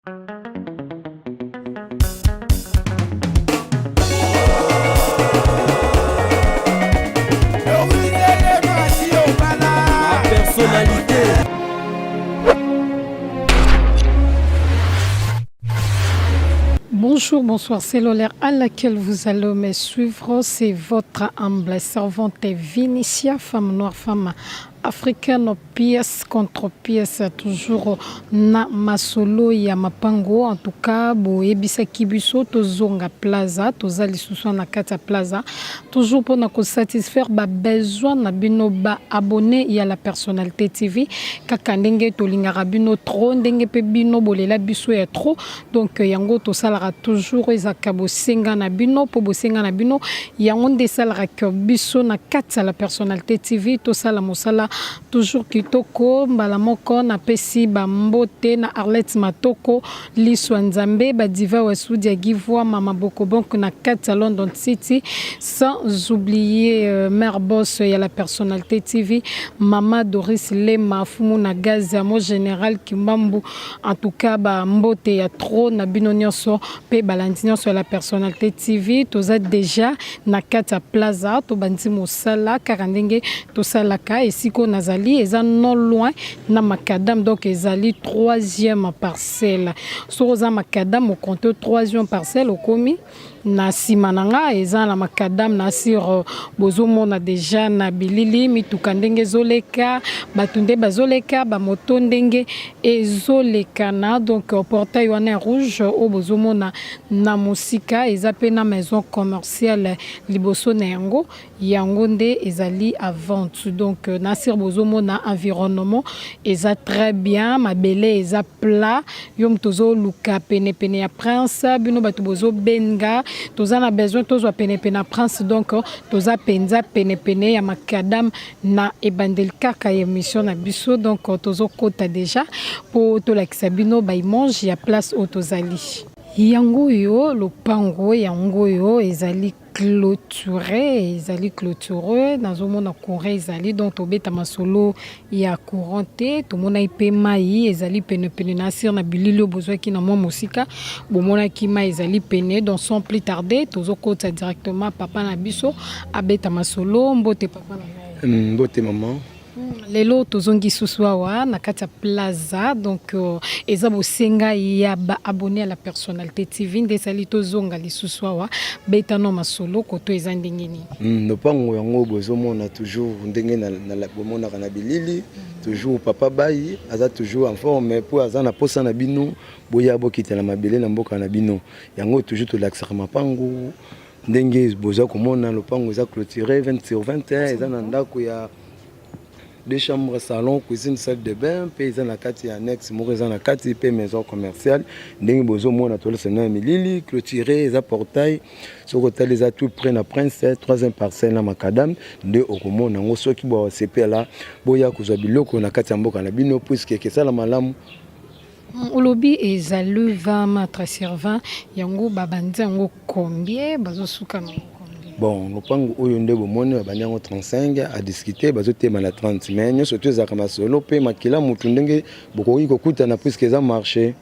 Personnalité. Bonjour, bonsoir, c'est l'heure à laquelle vous allez me suivre. C'est votre humble servante Vinicia, femme noire, femme africaine, pièce contre pièce, toujours na masolo ya mapango. En tout cas, boyebisaki biso tozonga plaza, toza lisusu na kati ya plaza, toujours mpona kosatisfaire babesoin na bino ba abonné ya La Personnalité TV. Kaka ndenge tolingaka bino trop, ndenge mpe bino bolela biso ya trop. Donc yango tosalaka toujours, ezalaka bosenga na bino, mpo bosenga na bino yango nde esalaka biso na kati ya La Personnalité TV tosala mosala toujours kitoko. Mbala moko napesi bambote na Arlette Matoko, liso ya Nzambe, badiva wasudi ya Givwa, mama Bokobonk na kati ya London City, sans oublier mère boss ya La Personnalité TV, mama Doris Lema Fumu na gaz ya mo général Kimbambu. En tout cas, bambote ya trop na bino nyonso mpe balandi nyonso ya La Personnalité TV. Toza déjà na kati ya plaza, tobandi mosala kaka ndenge tosalaka. Esika oyo nazali eza non loin na macadam, donc ezali troisième parcelle. Soki oza macadam, ocompter troisième parcelle, okomi na nsima na nga, eza na macadam. Na sur bozomona déjà na bilili mituka ndenge ezoleka, bato nde bazoleka, bamoto ndenge ezolekana. Donc portail wana ya rouge oyo bozomona na mosika eza mpe na maison commerciale liboso na yango. Yango nde ezali à vente. Donc na sur bozomona environnement eza très bien, mabele eza plat. Yo moto ozoluka penepene ya Prince, bino bato bozobenga, toza na besoin tozwa penepene ya Prince. Donc toza mpenza penepene ya macadam na ebandeli kaka ya émission na biso. Donc tozokota déjà mpo tolakisa bino baimage ya place oyo tozali. Yango oyo lopango, yango oyo ezali clôturé, ezali clôturé. Nazomona courant ezali, donc tobeta masolo ya courant te. Tomonaki mpe mai ezali penepene na sir na bilili oyo bozwaki na mwa mosika, bomonaki mai ezali pene. Donc sans plus tarder, tozokota directement, papa na biso abeta masolo. Mbote, papa na ngai. Mbote, mama. Lelo tozongi susu awa na kati ya plaza. Donc eza bosenga ya baabonné ya La Personnalité TV nde ezali tozonga lisusu awa. Betano masolo, koto eza ndenge nini? Lopango yango bozomona toujours ndenge bomonaka na bilili. Toujours papa Bayi aza toujours en forme mpo aza na posa na bino, boya bokita na mabele na mboka na bino. Yango toujours tolakisaka mapango ndenge boza komona. Lopango eza clôturé 20 sur 21, eza na ndako ya deux chambres, salon, cuisine, salle de bain, mpe eza na kati ya annexe moko eza na kati mpe maison commerciale. Ndenge bozomona, tolosana ya milili, clôturé, eza portail. Soki otali, eza tout près na Prince, troisième parcelle na macadam nde okomona yango. Soki bosepela, boya kozwa biloko na kati ya mboka na bino, puisque ekesala malamu. Olobi ezali 20 mètre sur 20. Yango babandi yango combien? Bazosuka nango combien? Bon, lopango oyo nde bomoni, babandi yango 35, à discuter, bazotema na 30, mais nyonso to ezalaka masolo mpe makila motu ndenge bokoki kokutana, puisque eza marché.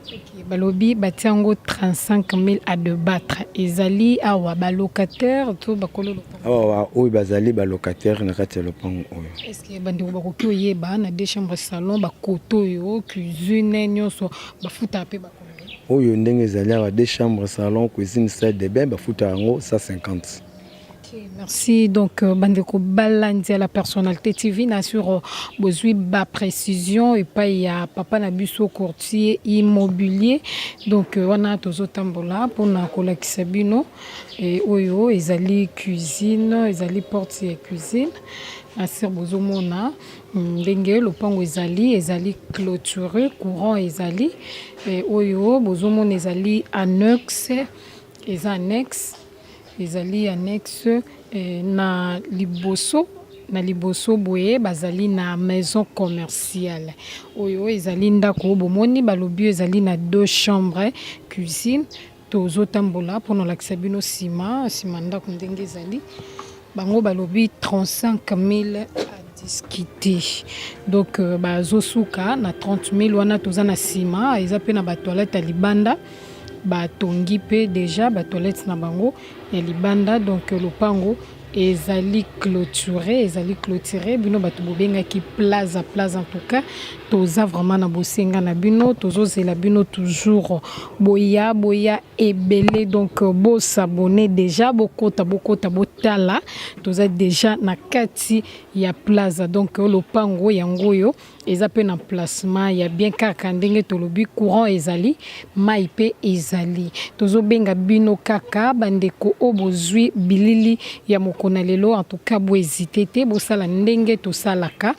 Ok, balobi batia yango 35 000 à débattre. Ezali awa balocataire to bakolo lopango? Awa oyo bazali balocataire na kati ya lopango oyo. Est ce que bandeko bakoki oyeba, na deux chambres, salon, bakoto oyo, cuisine, nyonso, bafutaka mpe bacombien? Oyo ndenge ezali awa, deux chambres, salon, cuisine, salle de bain, bafutaka yango 150. Ok, merci. Donc, bandeko balandi ya La Personnalité TV, na sur bozwi ba précision epai ya papa na biso courtier immobilier. Donc wana tozotambola mpona kolakisa bino e, oyo ezali cuisine, ezali porte ya cuisine. Na sur bozomona ndenge lopango ezali, ezali clôturé, courant ezali. E, oyo bozomona ezali annexe, eza annexe, ezali annexe. Na liboso boye bazali na maison commerciale. Oyo ezali ndako bomoni, balobi oyo ezali na deux chambres, cuisine. Tozotambola mpona olakisa bino nsima ndako ndenge ezali. Bango balobi 35 000 à Discuter. Donc bazosuka na 30 000 wana. Toza na nsima, eza mpe na batoilette ya libanda, batongi mpe déjà batoilette na bango ya libanda. Donc lopango ezali clôturé, ezali clôturé. Bino bato bobengaki Plaza, Plaza, en tout cas toza vraiment na bosenga na bino, tozozela bino toujours. Boya, boya ebele. Donc bos'abonner déjà, bokota, bokota, botala. Toza déjà na kati ya Plaza. Donc lopango yango oyo eza mpe na placement ya bien, kaka ndenge tolobi, courant ezali, mai mpe ezali. Tozobenga bino kaka bandeko oyo bozwi bilili ya mokolo na lelo. En tout cas bohésiter te, bosala ndenge tosalaka.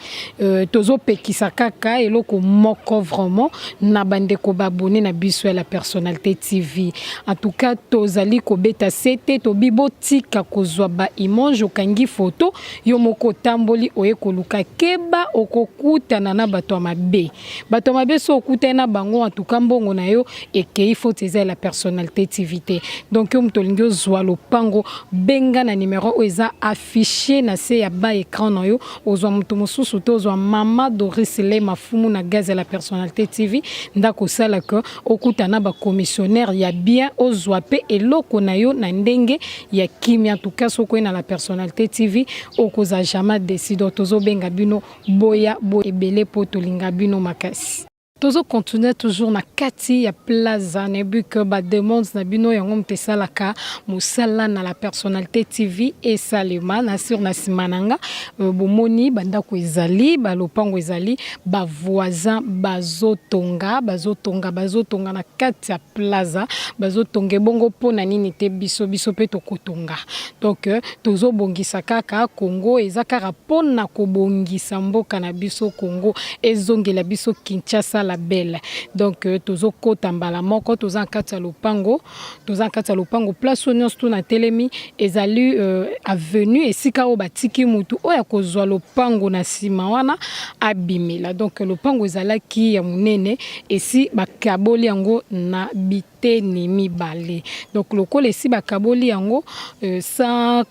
Tozopekisa kaka eloko moko vraiment na bandeko baabonnés na biso ya La Personnalité TV. En tout cas tozali kobeta se te, tobi botika kozwa baimage. Okangi foto yo moko, otamboli, oye koluka, keba, okokutana na bato ya mabe. Bato ya mabe, so okutani na bango, en tout cas mbongo na yo ekei, faute eza ya La Personnalité TV te. Donc yo moto olingi ozwa lopango, benga na numero oyo eza affiché na se ya ba écran na yo. Ozwa moto mosusu te, ozwa mama Doris Le Mafumu na gaz ya La Personnalité TV. Ndako osalaka, okutana bacommissionnaire ya bien, ozwa mpe eloko na yo na ndenge ya kimia. En tout cas soki oye na La Personnalité TV, okozala jamais déçu. Donc tozobenga bino, boya bo ebele mpo tolinga bino makasi. Tozocontinuer toujours na kati ya Plaza. Nayebi ke bademande na bino yango moto esalaka mosala na La Personnalité TV esalema. Na sur na nsima na nga, bomoni bandako ezali, balopango ezali, bavoisin bazotonga, bazotonga, bazotonga na kati ya Plaza, bazotonga. Ebongo mpona nini te biso, biso mpe tokotonga? Donc tozobongisa kaka Congo, eza kaka mpona kobongisa mboka na biso Congo, ezongela biso Kinshasa la belle. Donc tozokota mbala moko, toza na kati ya lopango, toza na kati ya lopango. Place oyo nyonso to na telemi ezali avenue, esika oyo batiki mutu oyo akozwa lopango na nsima wana abimela. Donc lopango ezalaki ya monene, esi bakaboli yango na biteni mibale. Donc lokola esi bakaboli yango, sans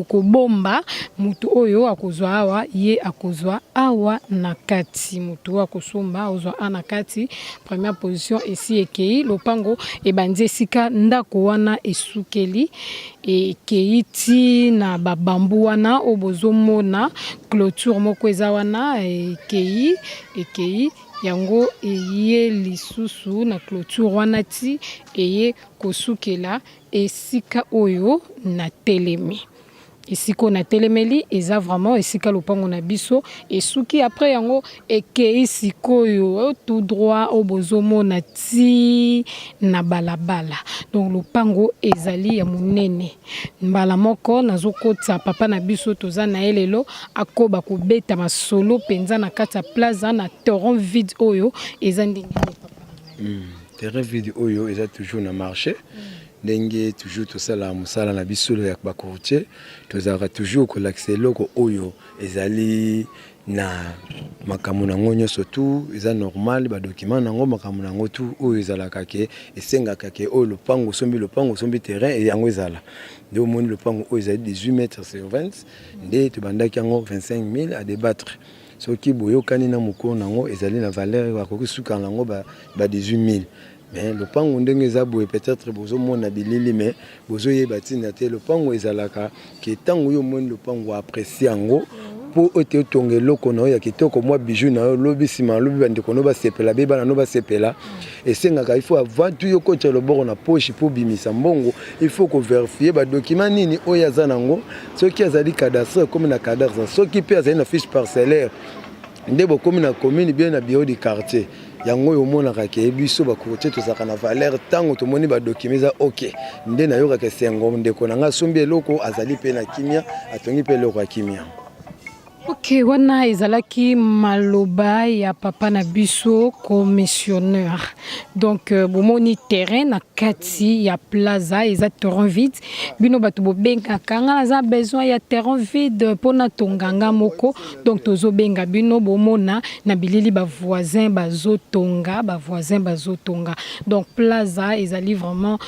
kobomba, mutu oyo akozwa awa, ye akozwa awa na kati. Mutu oyo akosomba ozwa a na kati. Première position esi ekei, lopango ebandi esika ndako wana esukeli, ekei ti na babambu wana oyo bozomona, clôture moko eza wana. Ekei, ekei yango, eye lisusu na clôture wana ti eye kosukela esika oyo na telemi. Esika oyo natelemeli eza vraiment esika lopango na biso esuki. Après yango ekei sikoyo tout droit oyo bozomona ti na balabala. Donc lopango ezali ya monene. Mbala moko nazokotisa papa na biso, toza na ye lelo, akoba kobeta masolo mpenza na kati ya Plaza. Na terrain vide oyo eza ndenge nini, papa? Terrain vide oyo eza toujours na marché. Ndenge toujours tosala mosala na biso ya bacourtier, tozalaka toujours kolakisa eloko oyo ezali na makambo nango nyonso tu eza normal, badocument nango, makambo nango tu oyo ezalaka ke esengaka ke oyo lopango osombi, lopango osombi, terrain yango ezala nde. Omoni lopango oyo ezali 18 mètres sur 20, nde tobandaki yango 25 000 à débattre. Soki boyokani na mokolo nango ezali na valeur, bakoki sukana nango ba 18 000. Mais lopango ndenge eza boye, peut-être bozomona bilili mais bozoyeba ntina te. Lopango ezalaka ke ntango oyo omoni lopango, apprécie yango mpo ete otonga eloko na yo ya kitoko, mwa bijou na yo, lobi nsima lobi bandeko no basepela, be bana no basepela. Esengaka il faut avant tout yo kotia loboko na poche mpo obimisa mbongo, il faut kovérifier badocument nini oyo aza nango. Soki azali cadastre, ekomi na cadastre. Soki mpe azali na fiche parcellaire, nde bokomi na commune bien na bureau du quartier. Yango oyo omonaka ke biso bacourtier tozalaka na valeur. Ntango tomoni badocument eza ok, nde nayokaka esengo, ndeko na ngai asombi eloko, azali mpe na kimia, atongi mpe eloko ya kimia. Ok, wana ezalaki maloba ya papa na biso commissionnaire. Donc bomoni terrain na kati ya Plaza eza terrain vide. Bino bato bobengaka nga, naza besoin ya terrain vide mpona tonga nga moko. Donc tozobenga bino, bomona na bilili bavoisin bazotonga, bavoisin bazotonga. Donc Plaza ezali vraiment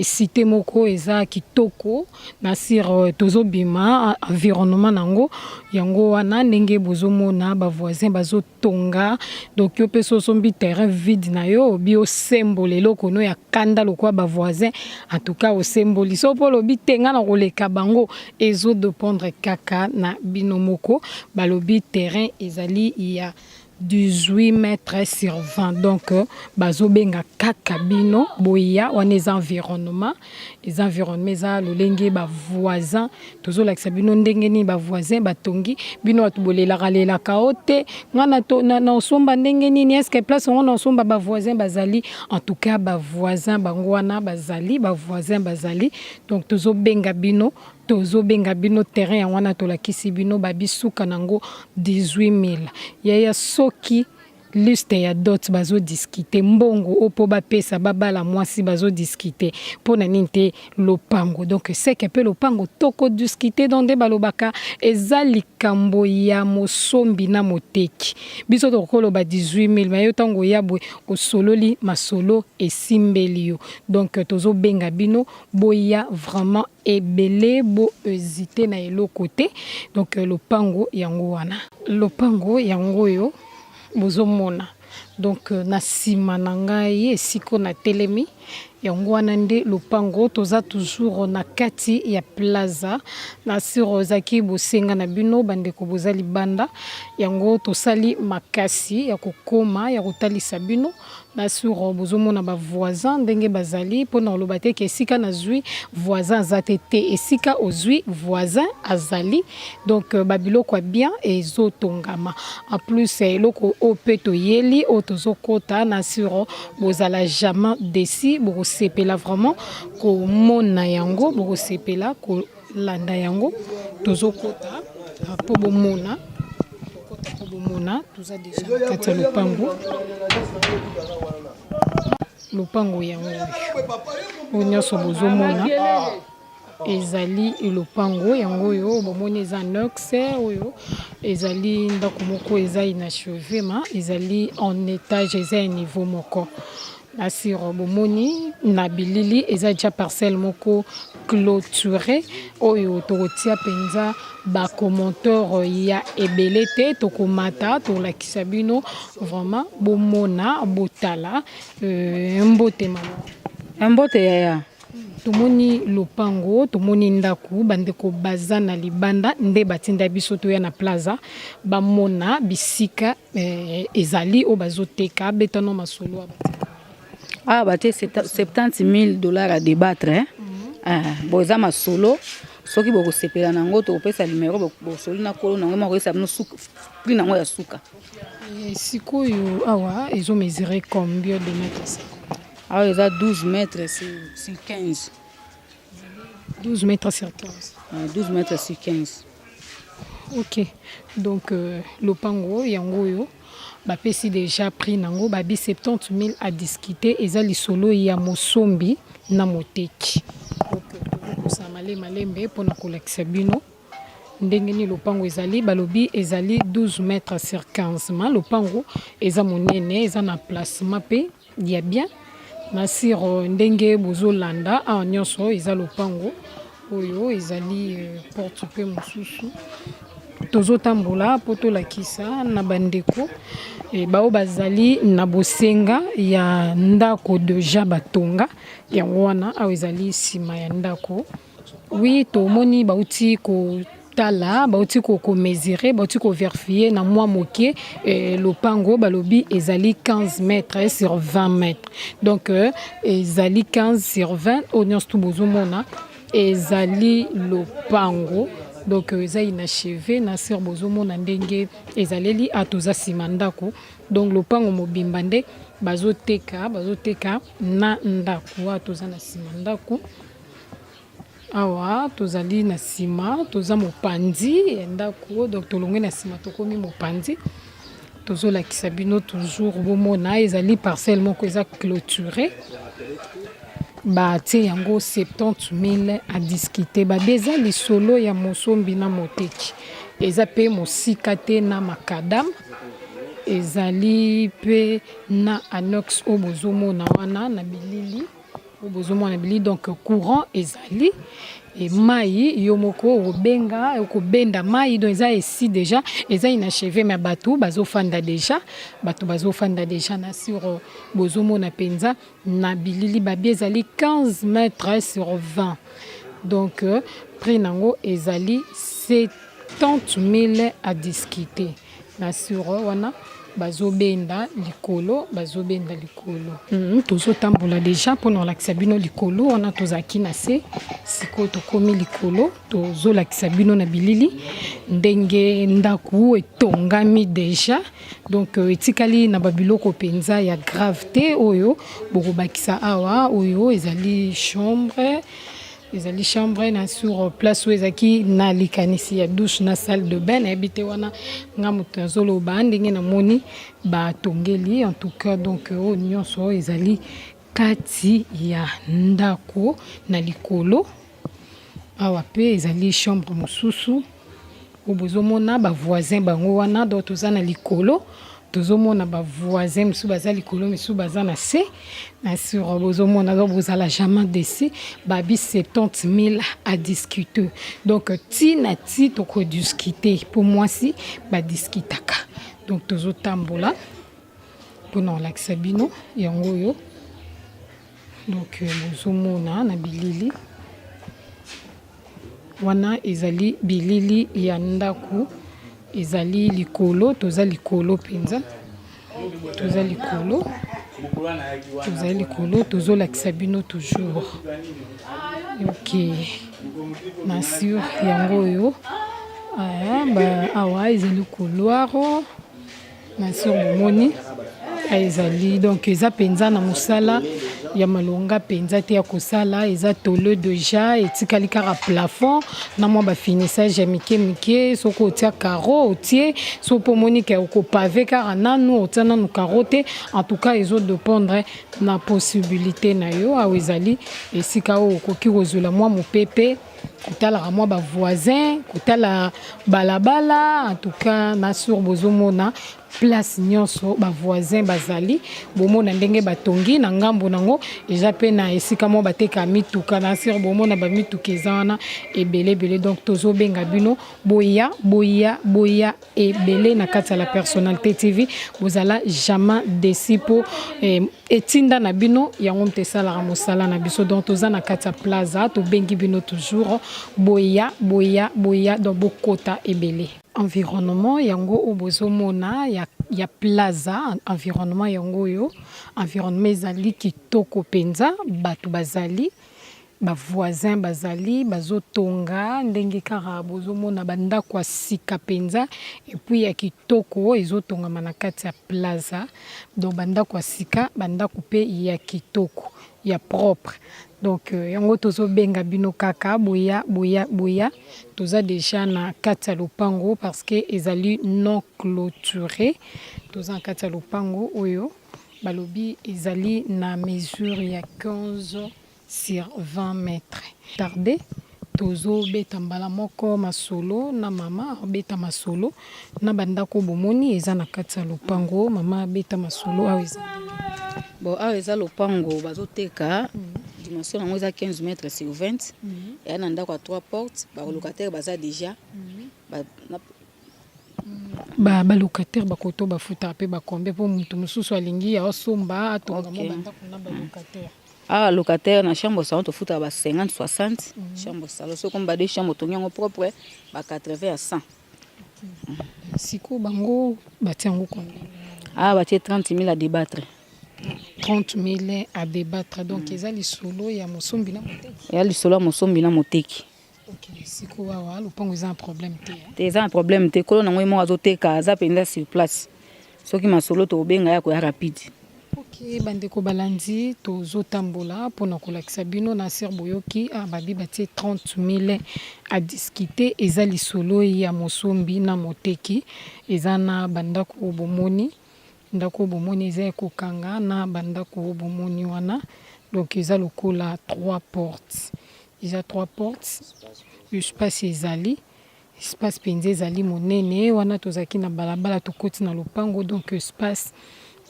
cité moko eza kitoko na sur. Tozobima environnement nango yango wana. Ndenge bozomona, bavoisin bazotonga. Donc yo mpe so osombi terrain vide na yo, obi osembola eloko no ya kanda lokola bavoisin, en tout cas osemboli. So mpo olobi te, nga na koleka bango, ezodépendre kaka na bino moko. Balobi terrain ezali ya 18 mètres sur 20. Donc bazobenga kaka bino boya. Wana eza environnement, eza environnement, eza lolenge bavoisin. Tozolakisa bino ndenge nini bavoisin batongi. Bino bato bolelaka lelaka o te, nga na osomba ndenge nini, est-ce place yango na osomba? Bavoisin bazali, en tout cas bavoisin bango wana bazali, bavoisin bazali. Donc tozobenga bino, tozobenga bino. Terrain yango wana tolakisi bino, babisuka nango 18 000. Yaya, soki liste ya dot bazodiscuter mbongo oyo mpo bapesa babala mwasi, bazodiscuter mpo na nini te lopango? Donc seke mpe lopango tokodiscuter. Donc nde balobaka, eza likambo ya mosombi na moteki. Biso tokoloba 18 000, mais yo ntango oya boye, osololi masolo, esimbeli yo. Donc tozobenga bino, boya vraiment ebele, bohésiter na eloko te. Donc lopango yango wana, lopango yango oyo bozomona. Donc na nsima na ngai, esika natelemi, yango wana nde lopango. Toza toujours na kati ya Plaza na sur. Ozalaki bosenga na bino, bandeko boza libanda, yango tosali makasi ya kokóma ya kotalisa bino na sur. Bozomona bavoisin ndenge bazali. Mpona koloba te ke esika nazwi voisin aza te, te, esika ozwi voisin azali. Donc babiloko ya bien ezotongama. En plus, eloko oyo mpe toyeli, oyo tozokɔta na sur, bozala jamais déçus. Bokosepela vraiment komona yango, bokosepela kolanda yango. Tozokɔta mpo bomona, tokɔta mpo bomona. Toza déjà na kati ya lopango. Lopango yango oyo, oyo nyonso bozomona ezali lopango yango oyo bomoni, eza annexe. Oyo ezali ndako moko eza inachevé, mais ezali en étage, eza ya niveau moko. Na sur bomoni na bilili, eza déjà parcelle moko clôturé oyo tokotia mpenza bacommentaire ya ebele te. Tokomata, tolakisa bino vraiment, bomona, botala. Mbote mama. Mbote yaya. Tomoni lopango, tomoni ndako. Bandeko baza na libanda nde batinda biso toya na Plaza, bamona bisika ezali oyo bazoteka. Betano masolo ya batika. Awa batie 70 000 $ à débattre, hein? Ah, bon, eza masolo. Soki bokosepela nango, tokopesa numero, bosoli na kolo nango, makoyesa bino prix nango ya suka. Sikoyo awa ezomesurer combien de mètres? Awa eza 12 mètres sur 15. 12 mètres sur 15? 12 mètres sur 15. Ok, donc lopango yango oyo, bapesi déjà prix nango, babi 70 000 à discuter. Eza lisolo ya mosombi na moteki. Donc tozokosala malembe malembe mpona kolakisa bino ndenge nini lopango ezali. Balobi ezali 12 mètres sur 15, mais lopango eza monene, eza na placement mpe ya bien. Na sur ndenge bozolanda awa nyonso eza lopango oyo ezali porte mpe mosusu. Tozotambola mpo tolakisa na bandeko bao bazali na bosenga ya ndako déjà batonga yango wana. Awa ezali nsima ya ndako. Oui, tomoni bauti kotala, bauti komesurer, bauti kovérifier na mwa moke lopango. Balobi ezali 15 mètres sur 20 mètres. Donc ezali 15 sur 20. Oyo nyonso tu bozomona ezali lopango. Donc eza inachevé. Na sur bozomona ndenge ezaleli. A toza nsima ndako. Donc lopango mobimba nde bazoteka, bazoteka na ndako. Awa toza na nsima ndako, awa tozali na nsima, toza mopanzi ya ndako. Donc tolongwe na nsima, tokomi mopanzi. Tozolakisa bino toujours, bomona, ezali parcelle moko eza clôturé. Batie yango 70 000 à discuter. Babi eza lisolo ya mosombi na moteki. Eza mpe mosika te na macadam, ezali mpe na annexe oyo bozomona wana na bilili. Oyo bozomona bili, donc courant ezali e mai yo moko obenga okobenda mai, donc eza esi déjà eza inachevé, mais bato bazofanda déjà, bato bazofanda déjà na sur. Bozomona mpenza na bilili, babi ezali 15 mètres sur 20, donc prix nango ezali 70 000 à discuter. Na sur wana bazobenda likolo, bazobenda likolo. Tozotambola déjà mpona kolakisa bino likolo wana. Tozalaki na se, sikoyo tokómi likolo. Tozolakisa bino na bilili ndenge ndako etongami déjà, donc etikali na babiloko mpenza ya grave te oyo bokobakisa awa. Oyo ezali chambre, ezali chambre na sur place oyo ezalaki na likanisi ya douche na salle de bain. Nayebi te, wana nga moto nazoloba ndenge namoni batongeli en tout cas. Donc oyo nyonso ezali kati ya ndako na likolo. Awa mpe ezali chambre mosusu oyo bozomona bavoisin bango wana. Donc toza na likolo, tozomona bavoisin mosusu baza likolo, misusu baza na se. Na sur bozomona, donc bozala jamais déçus. Babi 70 000 à discuter, donc ntina ti tokodiscute mpo mwasi badiskutaka. Donc tozotambola mpona kolakisa bino yango oyo. Donc bozomona na bilili wana ezali bilili ya ndako ezali likolo. Toza likolo mpenza, toza likolo, tozali likolo, tozolakisa bino toujours. Ok, na sur yango oyo awa ezali couloir. Na sur bomoni ezali, donc eza mpenza na mosala ya malonga mpenza te ya kosala. Eza tôle déjà, etikali kaka plafond na mwa bafinissage ya mike mike. Soki otia carreau, otie. Soki mpo omoni ke okopave kaka nanu, otia nanu carreau te. En tout cas, ezodépendre na possibilité na yo. Awa ezali esika oyo okoki kozwela mwa mopepe, kotalaka mwa bavoisin, kotala balabala. En tout cas, na sur bozomona place nyonso bavoisin bazali. Bomona ndenge batongi na ngambo nango, eza mpe na esika moko bateka mituka. Na sur bomona bamituka eza wana ebele ebele. Donc tozobenga bino, boya, boya, boya ebele na kati ya La Personnalité TV. Bozala jamais déçus mpo etinda na bino yango moto esalaka mosala na biso. Donc toza na kati ya Plaza, tobengi bino toujours, boya, boya, boya. Donc bokota ebele. Environnement yango oyo bozomona ya Plaza, environnement yango oyo, environnement ezali kitoko mpenza. Bato bazali, bavoisin bazali, bazotonga ndenge kaka bozomona bandako ya sika mpenza et puis ya kitoko ezotongama na kati ya Plaza. Donc bandako ya sika, bandako mpe ya kitoko, ya propre. Donc yango tozobenga bino kaka, boya, boya, boya. Toza déjà na kati ya lopango parce que ezali non clôturé. Toza na kati ya lopango oyo balobi ezali na mesure ya 15 sur 20 mètres. Tarde, tozobeta mbala moko masolo na mama. Abeta masolo na bandako bomoni eza na kati ya lopango. Mama, abeta masolo awa eza. Bon, awa eza lopango bazoteka. Dimension yango eza 15 mètres sur 20. Eya na ndako ya 3 portes. Balocataire baza déjà. Balocataire bakoto bafutaka mpe bakombe mpo moto mosusu alingi aosomba, atonga mo bandako na balocataire. Awa locataire na chambre salon tofutaka ba 50, 60 chambre salon. Soki komi ba deux chambre, otongi yango propre, ba 80 ya 100. Sikoyo bango batia yango combien? Awa batie 30 000 à débattre. 30 000 à débattre, donc eza lisolo ya mosombi na moteki. Eya lisolo ya mosombi na moteki. Ok, sikoyo awa lopango eza na problème te? Te, eza na problème te. Kolo nango ye moko azoteka, aza mpenza sur place. Soki masolo, tokobenga ya koya rapide. Ok, bandeko balandi, tozotambola mpona kolakisa bino na ser. Boyoki, babi batie 30 000 à discuter. Eza lisolo ya mosombi na moteki. Eza na bandako oyo bomoni, ndako oyo bomoni eza ya kokanga na bandako oyo bomoni wana. Donc eza lokola trois portes, eza trois portes. Espace ezali, espace mpenza ezali monene. Wana tozalaki na balabala, tokoti na lopango, donc espace.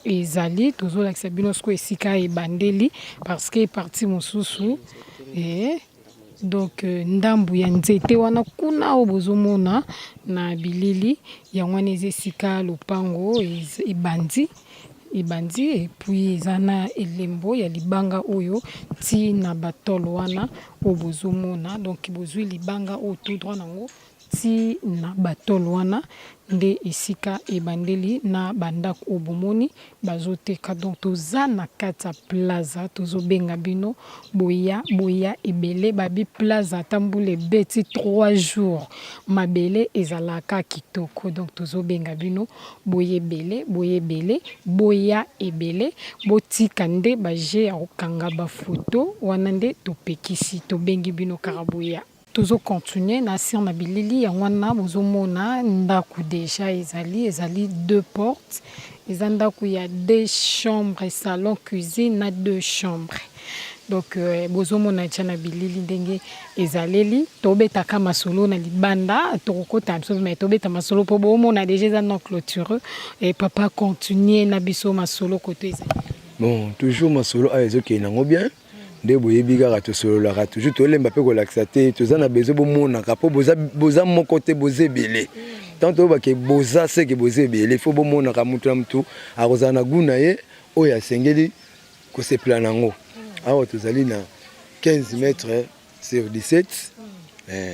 Ezali tozolakisa bino sikoyo esika ebandeli parce que partie mosusu eh, donc ndambu ya nzete wana kuna oyo bozomona na bilili yango wana eza esika lopango ebandi ebandi et puis eza na elembo ya libanga oyo ti na batole wana oyo bozomona. Donc bozwi libanga oyo tout droit nango ti na batole wana nde esika ebandeli na bandako oyo bomoni bazoteka. Donc toza na kati ya plaza, tozobenga bino boya boya ebele. Babi plaza ata mbula ebeti 3 jours, mabele ezalaka kitoko. Donc tozobenga bino boya ebele, boya ebele, boya ebele. Botika nde baje ya kokanga bafoto wana nde topekisi, tobengi bino kaka boya. Tozo continuer na sur na bilili yango wana bozomona ndako deja ezali ezali deux portes, eza ndako ya deux chambres, salon, cuisine na deux chambres. Donc bozomona tia na bilili ndenge ezaleli. Tobetaka masolo na libanda, tokokota biso mais tobeta masolo mpo bomona deja eza non clôture. Et papa, continue na biso masolo koto ezali. Bon, toujours masolo ayo ezokende nango bien. Nde boyebi kaka tosololaka toujours, tolemba mpe kolakisa te. Toza na besoin bomonaka mpo boza, boza moko te, boza ebele. Tant toyobake boza seke boza ebele, fo bomonaka mutu na mutu akozala na gu na ye oyo asengeli kosepela nango. Awa tozali na 15 mètres sur 17.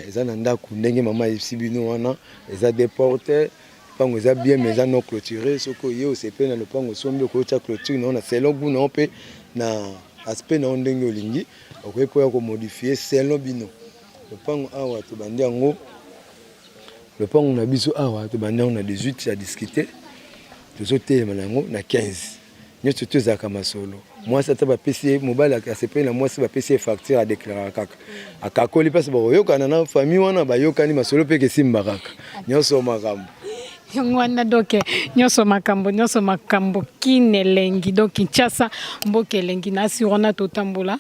Eza na ndako ndenge mama ayebisi bino wana, eza deux portes. Lopango eza bien mais eza non clôturé. Soki oye osepeli na lopango, osombi, okotia clôture na yo na selon goût na yo mpe na aspect na yo ndenge olingi. Okoki mpo ya komodifier selon bino. Lopango awa tobandi yango, lopango na biso awa tobandi yango na 18 ya discuter, tozotelema na yango na 15. Nyonso to ezalaka masolo. Mwasi ata bapesi ye mobali asepeli na mwasi, bapesi ye facture, adéclaraka kaka, akakoli mpasi, bakoyokana na famille wana, bayokani, masolo mpe kesimba kaka, nyonso makambo. Yango wana. Donc nyonso makambo, nyonso makambo. Kine elengi, donc Kinshasa mboka elengi. Na asi wana totambola,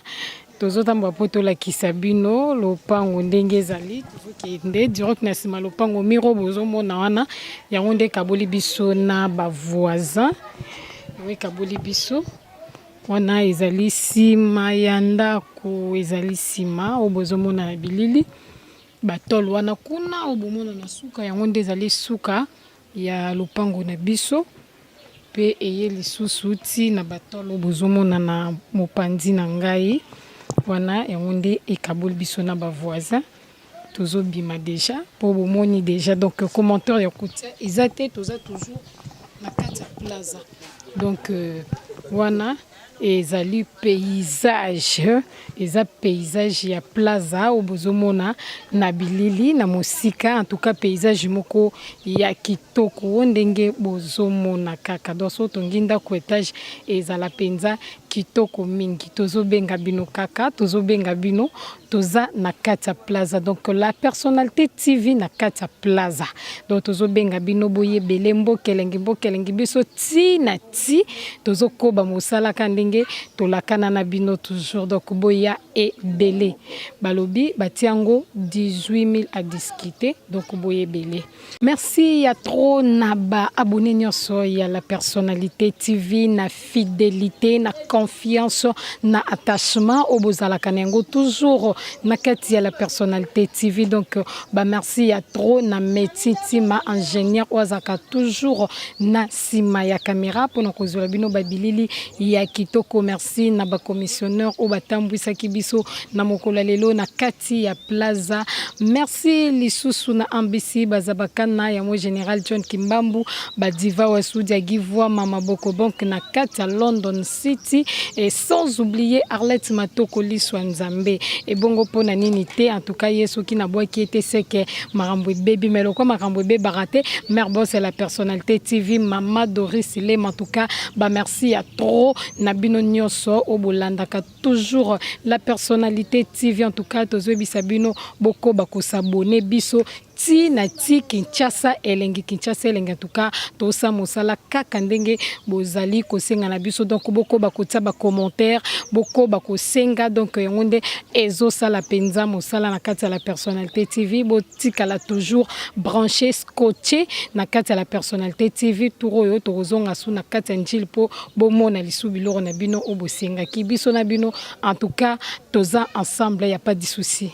tozotambola mpo tolakisa bino lopango ndenge ezali. Tozokende direct na nsima lopango. Miro bozomona wana, yango nde ekaboli biso na bavoisin. Yango ekaboli biso wana, ezali nsima ya ndako, ezali nsima oyo bozomona na bilili. Batole wana kuna oyo bomona na suka, yango nde ezali suka ya lopango na biso. Mpe eye lisusu ti na batole oyo bozomona na mopanzi na ngai wana, yango nde ekaboli biso na bavoisin. Tozobima déjà mpo bomoni déjà. Donc commentaire ya kotia eza te, toza toujours na kati ya plaza. Donc wana ezali paysage, eza paysage ya plaza oyo bozomona na bilili na mosika. En tout cas paysage moko ya kitoko ndenge bozomona kaka. Donc so otongi ndako étage, ezala mpenza kitoko mingi. Tozobenga bino kaka, tozobenga bino, toza na kati ya plaza. Donc La Personnalité TV na kati ya plaza. Donc tozobenga bino boyebele mboka elengi, mboka elengi. Biso ti na ti tozokoba mosalaka ndenge tolakana na bino toujours. Donc boya ebele. Balobi batia yango 18 000 à discuter. Donc boya ebele. Merci ya trop na baabonné nyonso ya La Personnalité TV, na fidélité, na confiance, na attachement oyo bozalaka na yango toujours na kati ya La Personnalité TV. Donc bamerci ya trop na Meti Ntima, ingénieur oyo azalaka toujours na nsima ya caméra mpona kozwela bino babilili ya kitoko. Merci na bacommissionnaire oyo batambwisaki biso na mokolo ya lelo na kati ya plaza. Merci lisusu na Ambisi Bazabakana yango, général John Kimbambu, badiva Wasudi ya Givwa, Mama Boko Bank na kati ya London City, et sans oublier Arlette Matoko, liswa Nzambe ebongo mpona nini te. En tout cas ye soki nabwaki ete seke makambo ebebi, mais lokwa makambo ebebaka te. Mère boss La Personnalité TV, Mama Doris Lema, en tout cas bamerci ya trop na bino nyonso oyo bolandaka toujours La Personnalité TV. En tout cas tozoyebisa bino bokoba kos'abonner biso. Ti na ti Kinshasa elengi Kinshasa elengi en tout cas tosa mosala kaka ndenge bozali kosenga na biso donc bokoba kotia ba commentaire bokoba kosenga donc yango nde ezosala mpenza mosala na kati ya la personnalité TV. Botikala toujours branché, scotché na kati ya la personnalité TV. Tour oyo tokozonga su na kati ya Njili mpo bomona lisu biloko na bino oyo bosengaki biso na bino. En tout cas, toza ensemble, ya pas de souci.